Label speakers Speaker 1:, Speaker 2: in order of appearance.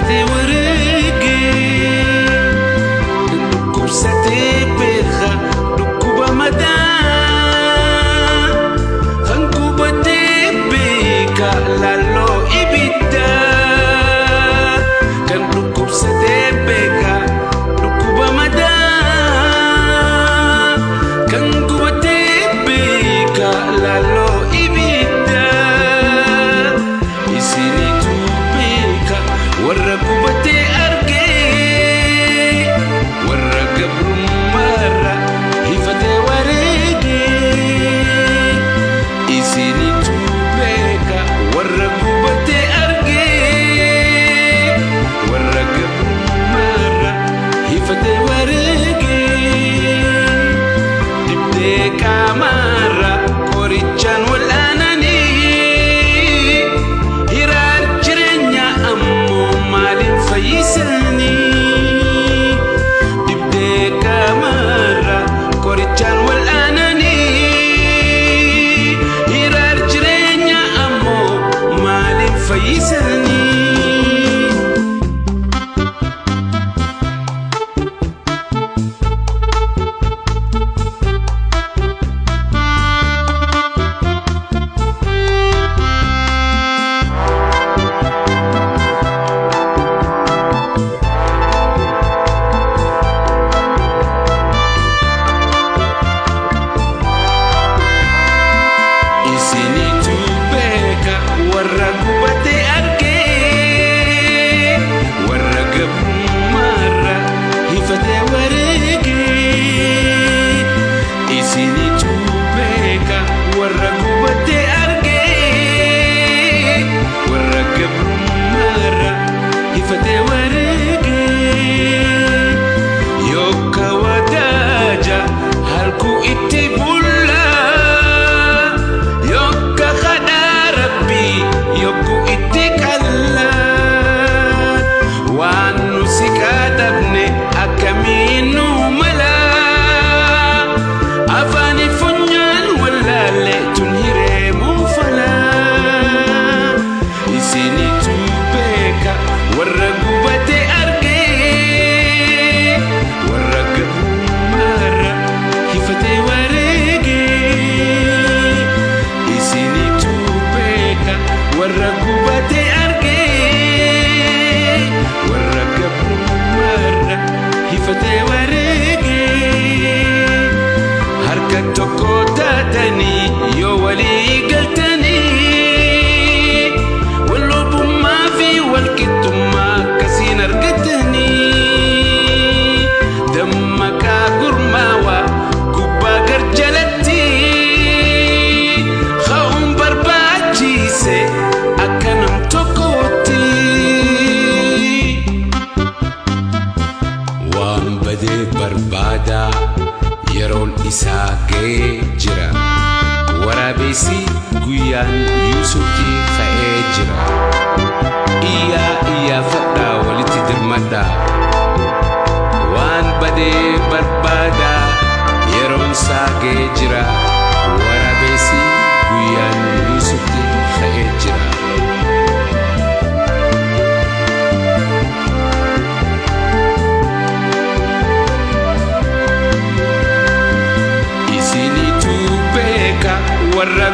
Speaker 1: Hifatee wareegee kan dhukkubsatee beekaa dhukkuba madaa kan gubatee beekaa lalloo ibiddaa kan dhukkubsatee beekaa dhukkuba madaa kan gubatee beekaa lalloo ibiddaa isinitu beeka warra gubatee argee warra gabrummaarra hifatee wareegee isinitu beeka warra gubatee argee warra gabrummaarra hifatee wareegee dibdee qaamaarra qorichaan wal'aananii hiraar jireenya ammoo maaliin fayyisanii dibdee qaamaarra qorichaan wal'aananii hiraar jireenya ammoo maaliin fayyisanii. Isinitu beeka warra gubatee argee warra gabrummaarra hifatee wareegee isinitu beeka warra gubatee argee warra gabrummaarra hifatee wareegee yooka wadaaja halkuu itti bullaa yooka kadhaa rabbii yokkuu itti qallaa waan nu si qaadabne akkamiin nu mala afaani funyaan wallaalle tun hireemuu falaa isinitu beeka warra gubate argee warra gabrummaarra hifatee wareegee isinitu beeka warra gubate argee warra gabrummaarra hifatee wareegee harka tokko taatanii yoo walii galtanii wallobummaa fi walqixxummaa akkasiin argatanii dammaqaa gurmaawaa gubbaa gar jalatti ka'uun barbaachise akka nam tokkootti. Waan badee barbaadaa yeroon isaa ga'ee jira. Waraabessi guyyaan Yuusufti ka'ee jira. Iyyaa iyyaafadhaa walitti dirmadhaa. Waan badee barbaadaa yeroon isaa ga'ee jira. Waraabessi guyyaan Yuusufti ka'ee jira. Isinitu beeka warra